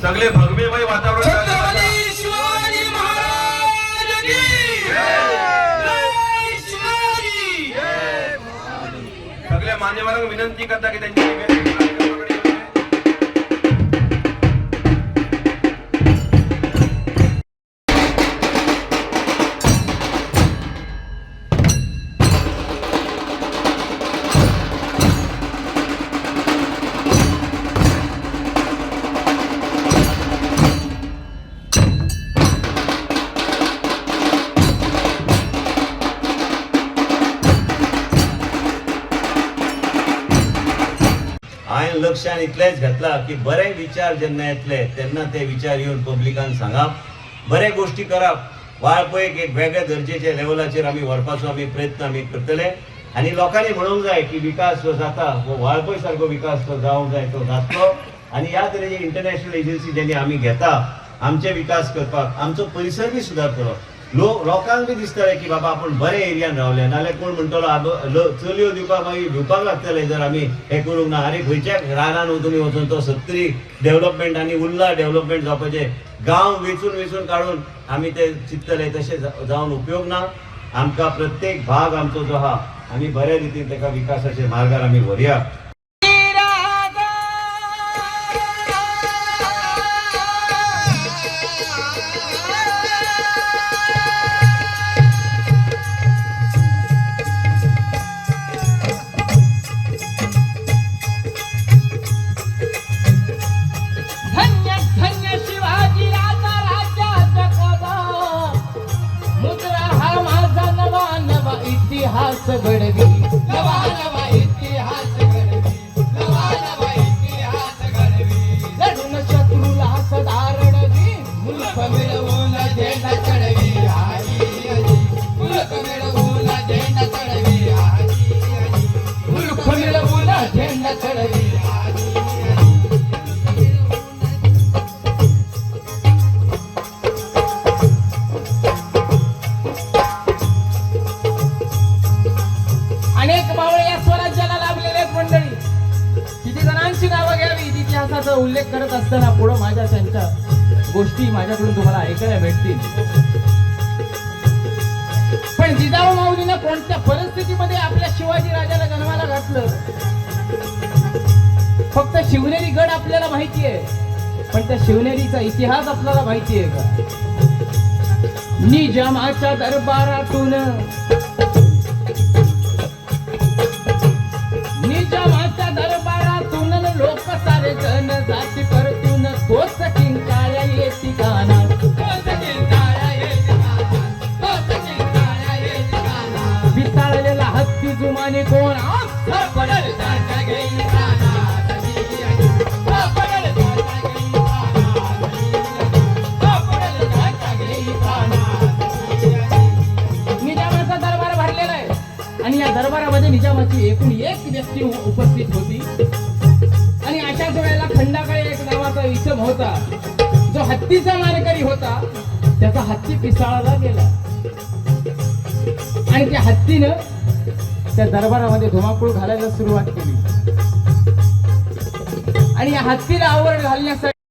सगळे भगवेमय वातावरण छत्रपती शिवाजी महाराज की जय शिवाजी. सगळ्या मान्यवरांना विनंती करता की त्यांची कार्यक्रमाकडे येऊ नये. हांवें लक्षान इतलेंच घातलां की बरे विचार जेन्ना येतले तेन्ना ते विचार येवन पब्लिकान सांगप, बरे गोश्टी करप, वाळपयक एक वेगळ्या दर्जेच्या लेवलाचेर आमी व्हरपाचो आमी प्रयत्न आमी करतले. आनी लोकांनी म्हणूंक जाय की विकास जो जाता हो वाळपय सारको विकास जो जावंक जाय तो जातलो. आनी ह्या तरेची इंटरनॅशनल एजन्सी जेन्ना आमी घेता आमचे विकास करपाक, आमचो परिसर बी सुदारतलो. लोकांक बी दिसतलें की बाबा आपूण बरे एरियान रावले. नाल्यार कोण म्हणटलो चलयो दिवपाक मागीर भिवपाक लागतले जर आमी हें करूंक ना. आरे खंयच्या रानान तुमी वचून तो सत्तरी डेव्हलपमेंट आनी उल्ला डेव्हलपमेंट जावपाचें, गांव वेचून वेचून काडून आमी ते चिंततले तशें जावन उपयोग ना. आमकां प्रत्येक भाग आमचो जो आहा आमी बऱ्या रितीन ताका विकासाच्या मार्गार आमी व्हरया. धन्य धन्य शिवाजी राजा राज्याचा कदा मुद्रा हा माझा नवा नवा इतिहास घडवी, नवा नवा इतिहास घडवी, नवा नवा इतिहास घडवी. लढून शत्रूला सदा रडवी, मुलख मिळवून झेंडा चढवी आजी आजी, मुलख मिळवून झेंडा चढवी आजी आजी, मुलख मिळवून झेंडा चढवी आजी आजी. अनेक मावळे या स्वराज्याला लाभलेले आहेत मंडळी. किती जणांची नावं घ्यावी इतिहासाचा उल्लेख करत असताना पुढं माझ्या त्यांच्या गोष्टी माझ्याकडून तुम्हाला ऐकायला भेटतील. पण जिजाऊ माऊलीनं कोणत्या परिस्थितीमध्ये आपल्या शिवाजी राजाला जन्माला घातलं, फक्त शिवनेरी गड आपल्याला माहिती आहे, पण त्या शिवनेरीचा इतिहास आपल्याला माहिती आहे का? निजामाच्या दरबारातून, निजामाच्या दरबारातून लोक सारे जण जाती परतून, तोच किंकाळ्या येती गाना, तोच किंकाळ्या येती गाना, तोच किंकाळ्या येती गाना. विसाळलेला हत्ती जुमाने कोण सापडल त्याच्या घेई गाना, सापडल त्याच्या घेई गाना, सापडल त्याच्या घेई गाना. निजामाचा दरबार भरलेला आहे आणि या दरबारामध्ये निजामाची एकूण एक व्यक्ती उपस्थित होती. आणि अशाच वेळेला खंडाकाळे एक नावाचा इसम होता, जो हत्तीचा मानकरी होता. त्याचा हत्ती पिसाळाला गेला आणि त्या हत्तीनं त्या दरबारामध्ये धुमाकूळ घालायला सुरुवात केली. आणि या हत्तीला आवरण घालण्यासाठी